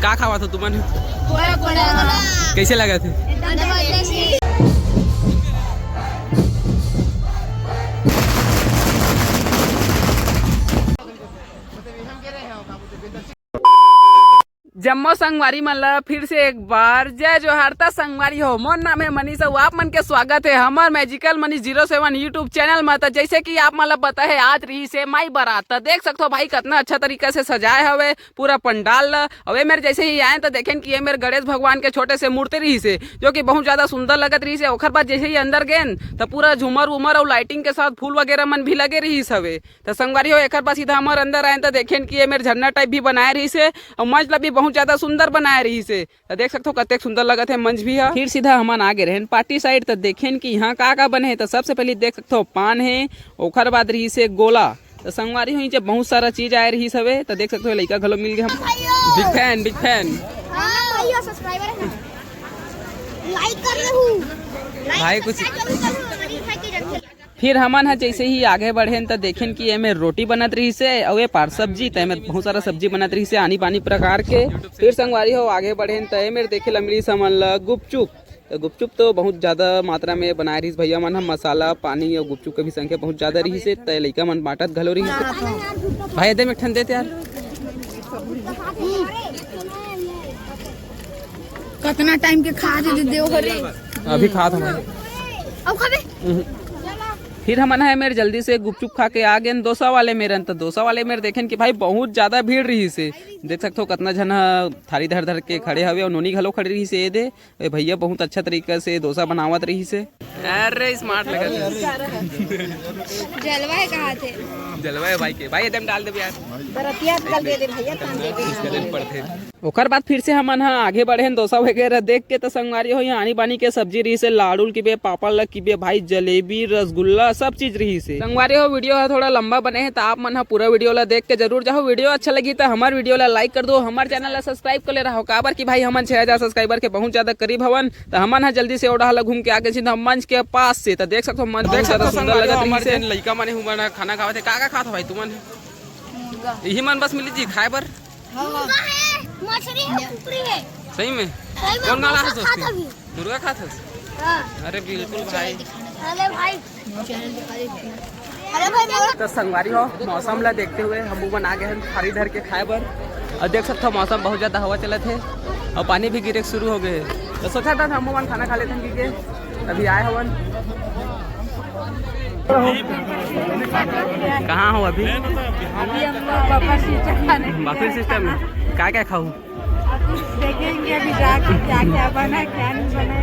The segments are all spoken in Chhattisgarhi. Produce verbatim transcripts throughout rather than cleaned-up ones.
का खावत हो तुमन? कोड़ा, कोड़ा। कइसे लगत हे? एकदम जबरदस्त। जम्मो संगवारी मन ला फिर से एक बार जय जोहार। त संगवारी हो, मोर नाम हे मनीष अउ आप मन के स्वागत हे हमर magical Manish zero seven YouTube channel म। त जइसे कि आप मन ला पता हे, आज रहिस हे माई बारात। त देख सकथो भाई, कतना अच्छा तरीका से सजाए हवे पूरा पंडाल ला। अउ ए मेर जइसे ही आएन, त देखेन कि ए मेर गणेश भगवान के छोटे से मूर्ति रहिस हे, जो कि बहुत ज्यादा सुंदर लगत रहिस हे। ओखर बाद जइसे ही अंदर गेन, त पूरा झूमर वूमर अउ लाइटिंग के साथ फूल वगैरह मन भी लगे रहिस हवे। त संगवारी हो, एखर बाद सीधा हमर अंदर आएन, त देखेन कि ए मेर झरना टाइप भी बनाए रहिस हे, अउ मंच ला भी बहुत ज्यादा सुंदर बनाए रहिस हे। त देख सकथो, कतेक सुंदर लगत हे मंच भी ह। फिर सीधा हमन आ गे रहेन पार्टी साइड, त देखेन कि इहाँ का का बने हे। त सबसे पहली देख सकथो, पान हे, ओखर बाद रहिस हे गोला। त संगवारी हो, इहाँ बहुत सारा चीज आए रहिस हवे, त देख सकथो, लइका घलो मिल गे हम। Big fan, big fan. हाँ, भैया, सब्सक्राइबर है। लाइक कर ले हूँ। भाई, कुछ जरूर कर लूँ, हमारी भाई के जरूर। फिर हमन ह जइसे ही आगे बढ़ेन, त देखेन कि ए मेर रोटी बनत रहिस हे, अउ ए पार सब्जी, त ए मेर बहुत सारा सब्जी बनत रहिस हे, आनी बानी प्रकार के। फिर संगवारी हो, आगे बढ़ेन, त ए मेर देखे ला मिलिस हमन ला गुपचुप। त गुपचुप तो बहुत ज्यादा मात्रा में बनाए रहिस भैया मन ह, मसाला, पानी अउ गुपचुप के भी संख्या बहुत ज्यादा रहिस हे, त लइका मन बांटत घलो रहिस हे। भाई, एदे में एक ठन दे त यार। कतना टाइम के खा दे दे हो रे। अभी खात हन। अब खाबे? फिर हमन ह ए मेर जल्दी से गुपचुप खा के आ गेन डोसा वाले मेरन। त डोसा वाले मेर देखेन कि भाई, बहुत ज्यादा भीड़ रहिस हे। देख सकथो, कतना झन ह थारी धर धर के खड़े हवे अउ नोनी घलो खड़े रहिस हे। एदे, ए भैया बहुत अच्छा तरीका से डोसा बनावत रहिस हे। अरे, स्मार्ट लगत हे। जलवा हे कहा थे। जलवा हे भाई के। भाई, एकदम डाल देबे यार। बरतिया कल दे दे भैया, काम दे दे। इसके दिन पड़थे। ओकर बाद फिर से हमन ह आगे बढ़ेन डोसा वगैरह देख के। त संगवारी हो, इहाँ आनी बानी के सब्जी रहिस हे, लाडू ल किबे, पापड़ ल किबे, भाई जलेबी, रसगुल्ला, सब चीज रहिस हे। संगवारी हो, वीडियो ह थोड़ा लंबा बने हे, त आप मन ह पूरा वीडियो ला देख के जरूर जाहू। वीडियो अच्छा लगही त हमर वीडियो ला लाइक कर दो, हमर चैनल ला सब्सक्राइब कर ले रहो, काबर कि भाई हमन छह हजार सब्सक्राइबर के बहुत ज्यादा करीब हवन। त हमन ह जल्दी से ओ डहा ला घूम के आगे सीधा मंच के पास से। त देख सकथो, मंच बहुत ज्यादा सुंदर लगत रहिस हे। हमर जेन लइका मन हे, उमन ह खाना खावत हे। का का खात हो भाई तुमन? मुर्गा। इही मन बस मिली जी खाए बर? हाँ, हाँ। मुर्गा हे, मछली हे, कुकरी हे। सही में? सही में, कौन गाड़ा मौसम हस उसके? खात अभी। मुर्गा खात हस? हाँ। अरे बिल्कुल भाई। अरे भाई। अरे भाई, मोर तो संगवारी हो, मौसम ला देखते हुए हम मन आ गे हन थारी धर के खाए बर। अउ देख सकथो, मौसम बहुत ज्यादा हवा चलत हे अउ पानी भी गिरे शुरू हो गे हे। त सोचा था हम मन खाना खा लेथन कि के अभी आए हवन। कहाँ हो अभी? अभी हम लोग बफर सिस्टम खाने। बफर सिस्टम में का का खाहू? अब देखेंगे अभी जाके क्या क्या बना, क्या नहीं बना।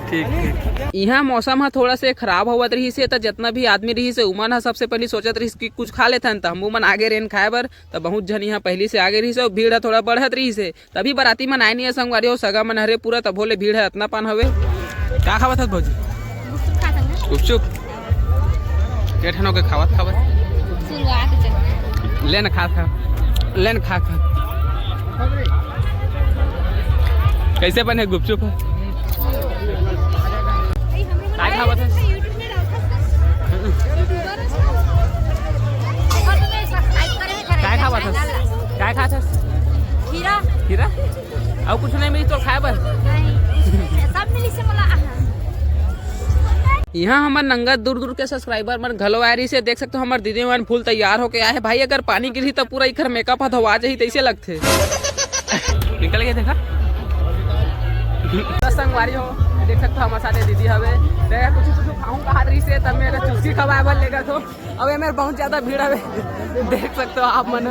ठीक, ठीक। इहाँ मौसम ह थोड़ा से खराब होवत रहिस हे, त जतना भी आदमी रहिस हे, उमन ह सबसे पहली सोचत रहिस कि कुछ खा लेथन, त हमू मन आगे रेन खाए बर। त बहुत झन इहाँ पहली से आगे रहिस हे अउ भीड़ ह थोड़ा बढ़त रहिस हे। तभी बराती मन आए नहीं हे संगवारी हो, सगा मन हरे पूरा, तभो ले भीड़ ह अतना पान हवे। का खावत हस भौजी? गुपचुप खात हन। गुपचुप? के ठन होके खावत खावत? शुरुआत से। ले न खा खा। ले न खा खा। कैसे बने गुपचुप? काय खावत हस? काय खावत हस? काय खात हस? खीरा। खीरा? अउ कुछ नहीं मिली तो खाए बर? नहीं। सब मिली से मला। इहाँ हमर नंगत दूर दूर के सब्सक्राइबर मन घलो आए रहिस हे। देख सकथो, हमर दीदी मन फुल तैयार होके आए हे। भाई, अगर पानी गिरही त पूरा इखर मेकअप ह धोवा जाही, तइसे लगथे। निकल गए देखा। त संगवारी हो, देख सकथो, हमर साथे दीदी हवे। ते कुछ कुछ खाहूं कहात रहिस हे, त मैं चुस्की खवाए बर लेगत हों। अब ए मेर बहुत ज्यादा भीड़ हवे, देख सकथो आप मन।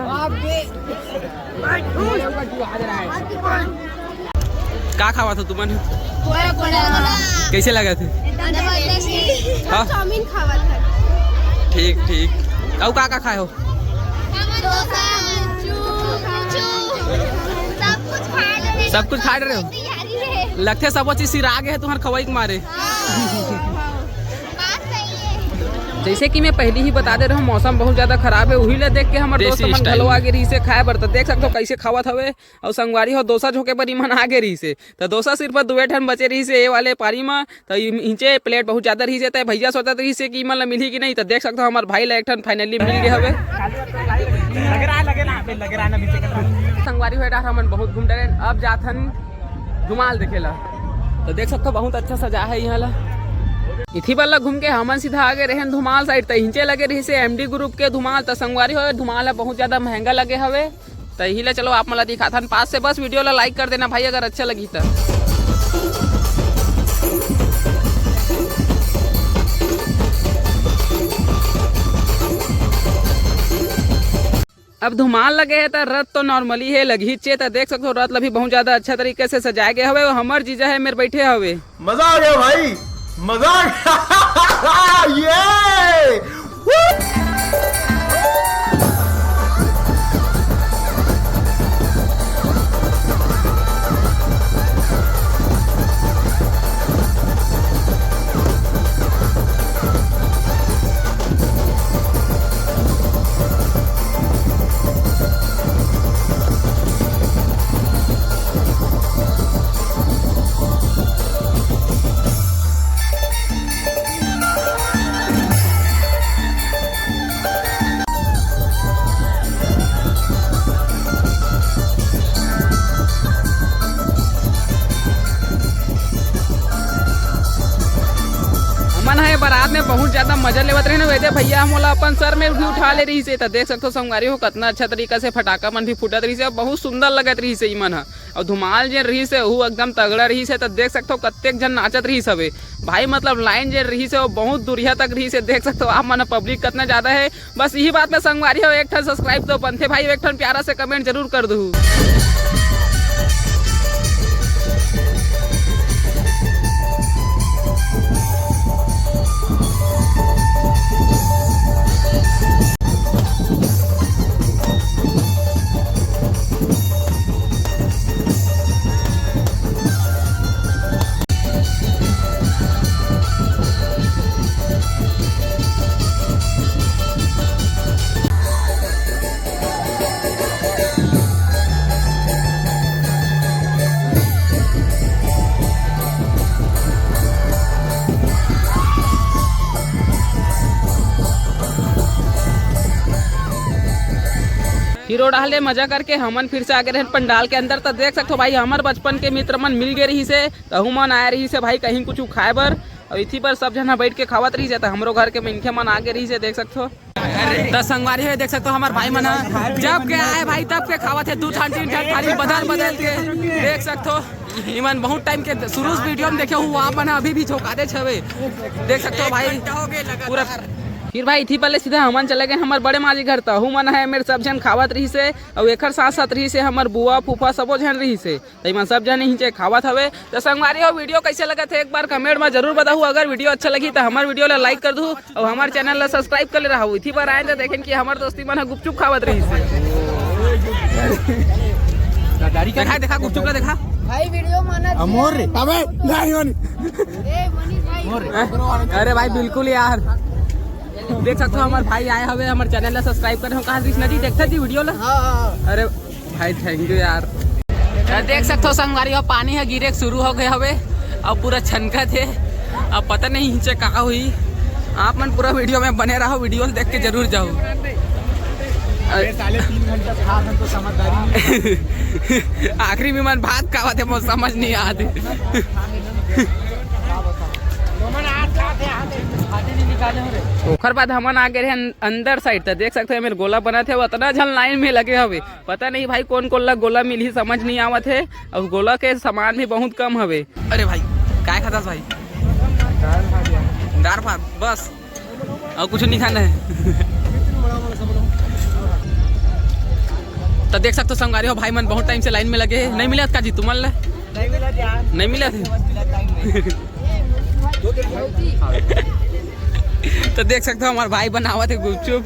का खावत हो तुमन? कोड़ा, कोड़ा। कैसे लगत हे? एकदम जबरदस्त। हाँ? चाउमीन खावत हे। ठीक, ठीक। अउ का का खाए हो? डोसा, चूप, चूप, सब कुछ खा डरे हो? तैयारी हे। लगथे सबो चीज सिरा गे हे तुहर खवई के मारे। हाँ, हाँ, हाँ। बात सही हे। जइसे कि मैं पहिली ही बता दे रहेंव, मौसम बहुत ज्यादा खराब हे, उही ला देख के हमर दोस्त मन घलो आगे रहिस हे खाए बर। त देख सकथो कइसे खावत हवे। अउ संगवारी हो, डोसा झोंके बर इमन आगे रहिस हे, त डोसा सिर्फ दुए ठन बचे रहिस हे ए वाले पारी म। त इम-, इहिंचे प्लेट बहुत ज्यादा रहिस हे, त भैया सोचत रहिस हे कि इमन ला मिलही कि नहीं। त देख सकथो, हमर भाई ला एक ठन finally मिल गे हवे। लगे रहा, लगे रहा, लगे रहा ना, पीछे कर रहा। संगवारी हो, ए डहर हमन बहुत घूम डरेन, अब जाथन धुमाल देखे ला। तो देख सकथो, बहुत अच्छा सजा है यहाँ ला। इथी बर ला घूम के हमन सीधा आगे रहेन धुमाल साइड। त इहिंचे लगे रहिसे एमडी ग्रुप के धुमाल। त संगवारी हो, धुमाल ह बहुत ज्यादा महंगा लगे हवे। त इही ला चलो आप मन ला दिखाथन पास से। बस वीडियो ला लाइक कर देना भाई, अगर अच्छा लगी त। अब धुमाल लगे है त रथ तो नॉर्मली है, लगही चे। त देख सकथो, रथ ला भी बहुत ज्यादा अच्छा तरीके से सजाए गए हवे। वो हमर जीजा है, मेर बैठे हवे। मजा आ गया भाई, मजा आ गया। ये हमन ह ए बारात में बहुत ज्यादा मजा लेवत रहे ना, वैदे भैया ह मोला अपन सर में भी उठा ले रहिस हे। त देख सकथो संगवारी हो, कतना अच्छा तरीका से फटाका मन भी फूटत रहिस हे, बहुत सुंदर लगत रहिस हे इमन ह। अउ धुमाल जेन रहिस हे, ओहू एकदम तगड़ा रहिस हे। त देख सकथो कतेक झन नाचत रहिस हवे भाई, मतलब लाइन जेन रहिस हे, वो बहुत दूरिया तक रहिस हे। देख सकथो आप मन ह, पब्लिक कतना ज्यादा हे। बस यही बात में संगवारी हो, एक ठन सब्सक्राइब तो बनथे भाई, एक ठन प्यारा से कमेंट जरूर कर दू। फिर ओ डहर ले मजा करके हमन फिर से आगे रहन पंडाल के अंदर। त देख सकथो भाई, हमर बचपन के मित्र मन मिल गे रहिस हे, तहू मन आए रहिस हे भाई कहीं कुछ खाए बर। अउ इथी बर सब झन ह बैठ के खावत रहिस हे, त हमरो घर के मनखे मन आगे रहिस हे, देख सकथो। त संगवारी हो, देख सकथो हमर भाई मन ह जब के आए भाई तब के खावत हे, दू ठन तीन ठन थाली बदल बदल के। देख सकथो इमन बहुत टाइम के शुरू से वीडियो में देखे हू, आप मन ह अभी भी झोंकादेच हवे। देख सकथो भाई पूरा। फिर भाई इथी पहले सीधा हमन चले गए हमर बड़े माँ जी घर, तहू मन ह मेर सब झन खावत रहिस हे, अउ एकर साथ साथ रहिस हे हमर बुआ फूफा सबो झन रहिस हे। त इमन सब झन इहिंचे खावत हवे। त संगवारी हो, वीडियो कैसे लगत हे एक बार कमेंट में जरूर बताहू। अगर वीडियो अच्छा लगी त हमर वीडियो ला लाइक कर दू अउ हमर चैनल ला सब्सक्राइब कर ले रहू। इथी बर आए त देखेन कि हमर दोस्ती मन ह गुपचुप खावत रहिस हे। देखा, देखा गुपचुप ला देखा। भाई वीडियो माना अमोर रे। अबे नहीं होनी। ए मनीष भाई। अरे भाई बिल्कुल यार, देख सकथो हमर भाई आए हवे, हमर चैनल ला सब्सक्राइब करे हो। कहाँ कृष्णा जी देखता जी वीडियो ला? हाँ, हाँ। अरे भाई थैंक यू यार। त देख सकथो संगवारी हो, पानी ह गिरे के शुरू हो गए हवे अउ पूरा छनकत हे। अब पता नहीं इहिंचे का होही, आप मन पूरा वीडियो में बने रहू, वीडियो देख के जरूर जाहू। अरे साले तीन घंटा से हाथ हमको समझदारी नहीं। आखिरी में मन भात खावत हे, मोर समझ नहीं आत। ओखर बाद हमन आ गए रहे अं-, अंदर साइड, त देख सकथो एमेर गोला बनत हे, अतना झन लाइन में लगे हवे। पता नहीं भाई कोन कोन ला गोला मिलही, समझ नहीं आवत हे। अउ गोला के सामान भी बहुत कम हवे। अरे भाई, काय खाथस भाई? दाल भात बस, अउ कुछ नहीं खाना है। त देख सकथो संगवारी हो, भाई मन बहुत टाइम से लाइन में लगे हे। नहीं मिलत का जी तुमन ला? नहीं मिलत हे। त देख सकथो हमर भाई बनावत हे गुपचुप।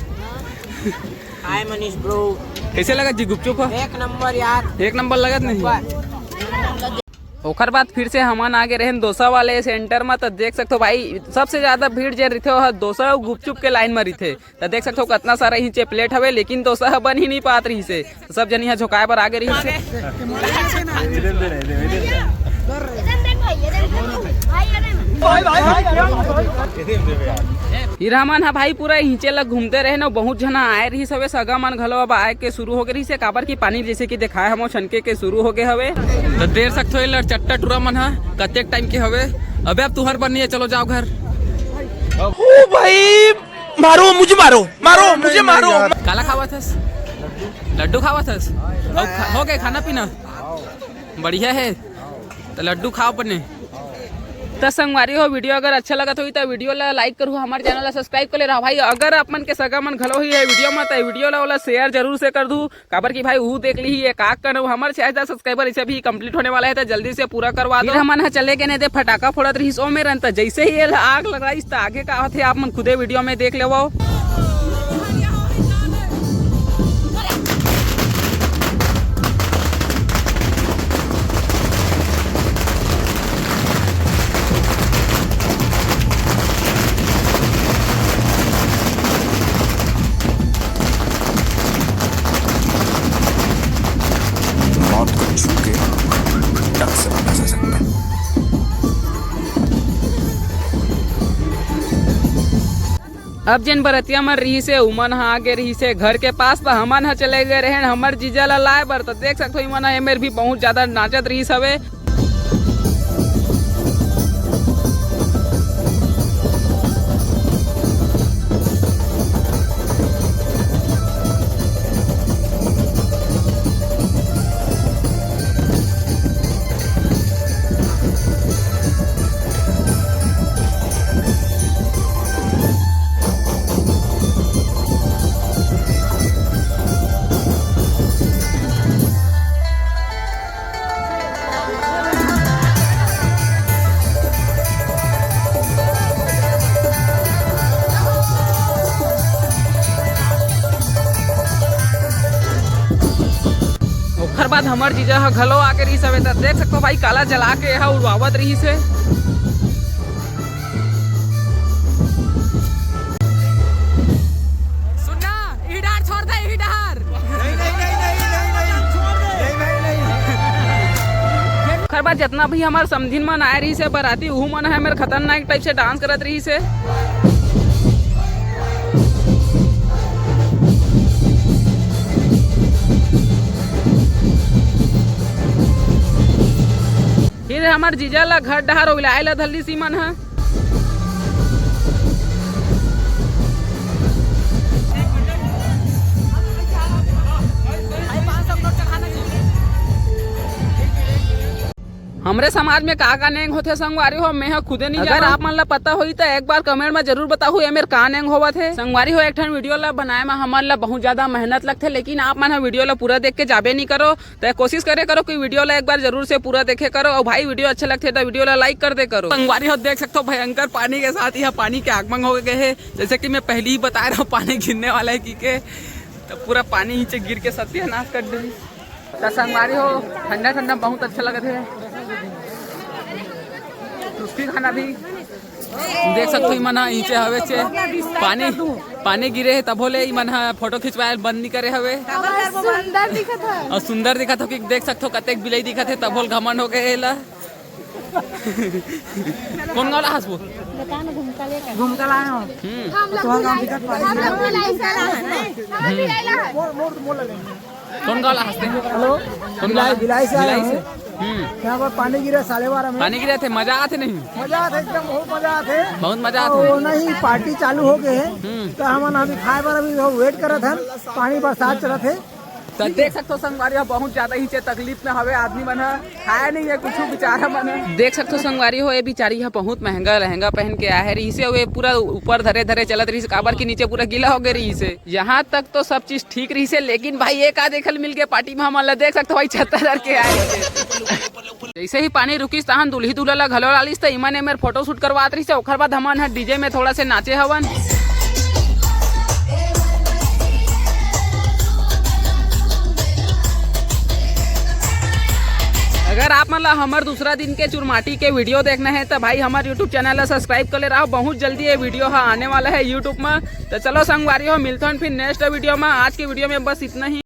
हाय मनीष ब्रो। कैसे लगत जी गुपचुप ह? एक नंबर यार। एक नंबर लगत नहीं। ओखर बाद फिर से हमन आगे रहेन डोसा वाले सेंटर म, त देख सकथो भाई, सबसे ज्यादा भीड़ जे रहिथे, ओह डोसा अउ गुपचुप के लाइन म रहिथे। त देख सकथो, कतना सारा इहिंचे प्लेट हवे, लेकिन डोसा ह बन ही नहीं पात रहिस हे। त सब जन इहाँ झोंकाए बर आगे रहिस हे। हीरा मन ह भाई पूरा हिंचे ल घूमते रहे न, बहुत झना आए रहिस हवे, सगा मन घलो अब आए के शुरू हो गे रहिस हे, काबर कि पानी जैसे कि देखाए हमो छनके के शुरू हो गे हवे। तो देख सकथो ये लड़चट्टा टूरा मन ह कतेक टाइम के हवे। अबे अब तुहर बर नहीं है, चलो जाओ घर। ओ भाई, मारो मुझे, मारो, मारो मुझे, मारो। काला खावत हस? लड्डू खावत हस? अउ खा-, हो गए खाना पीना? बढ़िया है। तो लड्डू खाओ अपने। तो संगवारी हो, वीडियो अगर अच्छा लगत होही तो वीडियो ला लाइक करू, हमारे चैनल ला सब्सक्राइब कर ले रहा भाई। अगर आप मन के सगा मन घलो ही है वीडियो में, तो वीडियो ला ओला शेयर जरूर से कर दू, काबर कि भाई वो देख ली ये का करना, हमारे छह हज़ार सब्सक्राइबर इसे भी कंप्लीट होने वाला है, तो जल्दी से पूरा करवा दो। फिर हमन ह चले गए ने दे फटाका फोड़त रहिस ओ मेरन, तो जैसे ही ये ला आग लगाइस, तो आगे का होथे आप मन खुदे वीडियो में देख लेवो। मौत को छू के टक से बचा जा सकता है। अब जेन बरतिया मन रहिस हे, उमन ह आगे रहिस हे घर के पास, त हमन ह चले गए रहेन हमर जीजा ला लाए बर। त देख सकथो, इमन ह एमेर भी बहुत ज्यादा नाचत रहिस हवे। ओखर बाद हमर जीजा ह घलो आके रहिस हवे, त देख सकथो भाई, काला जला के एहा उड़वावत रहिस हे। सुनना, इही डहार छोड़ दे, इही डहार। नहीं, नहीं, नहीं, नहीं, नहीं, नहीं। नहीं, भाई, नहीं। ओखर बाद जितना भी हमर समधिन मन आए रहिस हे बराती, उहू मन ह मेर खतरनाक टाइप से डांस करत रहिस हे। फिर हमर जीजा ला घर डहार उलाए ला धरलिस इमन ह। हमरे समाज में का का नेंग होथे संगवारी हो, मैं ह खुदे नहीं अगर जानव। आप मन ला पता होही त एक बार कमेंट में जरूर बताहू, एमेर का नेंग होवत हे। संगवारी हो, एक ठन वीडियो ला बनाए में हमन ला बहुत ज्यादा मेहनत लगथे, लेकिन आप मन ह वीडियो ला पूरा देख के जाबे नहीं करो। त कोशिश करे करो कि वीडियो ला एक बार जरूर से पूरा देखे करो। और भाई, वीडियो अच्छा लगथे त वीडियो ला लाइक कर दे करो। संगवारी हो, देख सकथो भयंकर पानी के साथ यह पानी के आगमन हो गए हे। जैसे कि मैं पहले ही बता रहा हूँ, पानी गिरने वाला है कि के, तो पूरा पानी नीचे गिर के सत्यानाश कर दे। त संगवारी हो, ठंडा ठंडा बहुत अच्छा लगत हे। उसकी खाना भी देख सकथो, इमन ह नीचे हवे चे पानी, पानी गिरे हे तभो ले इमन ह फोटो खिंचवाए बंद नहीं करे हवे। सुंदर दिखत हे। और सुंदर दिखत हो कि देख सकथो कतेक बिलाई दिखत हे, तभो ले घमंड हो गए एला। कौन गाँव ला हस वो? बता ना, घूमता ले का? घूमता लाए हो। हम्म। हम लोग तुम्हारा गाँव भिलाई, दिखत पानी हम लोग भिलाई से आए हैं। हम लोग भिलाई ला है। मोर, मोर, मोर लगे। कौन गाँव ला हस ते? हेलो, कौन भिलाई, गाँव ला? भिलाई से आए भिलाई हैं। से? हम्म। यहाँ पर पानी गिरा सालेवारा में। पानी गिरा थे, मजा आथे नहीं? मजा आथे, एकदम बहुत मजा आथे। बहुत मजा आथे। और नहीं, पार्टी चालू हो गए है। हम्म। तो हमन अभी खाए बर अभी वेट करत हन, पानी बरसात चलत है। तो देख सकथो संगवारी हो, बहुत ज्यादा ही चे तकलीफ में हवे आदमी मन ह, खाए नहीं है कुछ बेचारा मन ह। देख सकथो संगवारी हो, ये बिचारी ह बहुत महंगा लहंगा पहन के आए रहिस हे, अउ ये पूरा ऊपर धरे धरे चलत रहिस, काबर कि नीचे पूरा गीला हो गए रहिस हे। यहाँ तक तो सब चीज ठीक रहिस हे, लेकिन भाई ये का देखल मिल गए पार्टी में हमन ला, देख सकथो भाई छत्ता धर के आए रहिस हे। जैसे ही पानी रुकिस, तहन दूल्ही दूल्हा ला घलो लालिस, त इमन एमेर फोटो शूट करवात रहिस। ओखर बाद हमन ह डीजे में थोड़ा से नाचे हवन। अगर आप मन ला हमर दूसरा दिन के चुरमाटी के वीडियो देखना है, त भाई हमर YouTube चैनल ला सब्सक्राइब कर ले रहा, बहुत जल्दी ये वीडियो ह आने वाला है YouTube में। तो चलो संगवारी हो, मिलथन फिर नेक्स्ट वीडियो में। आज के वीडियो में बस इतना ही।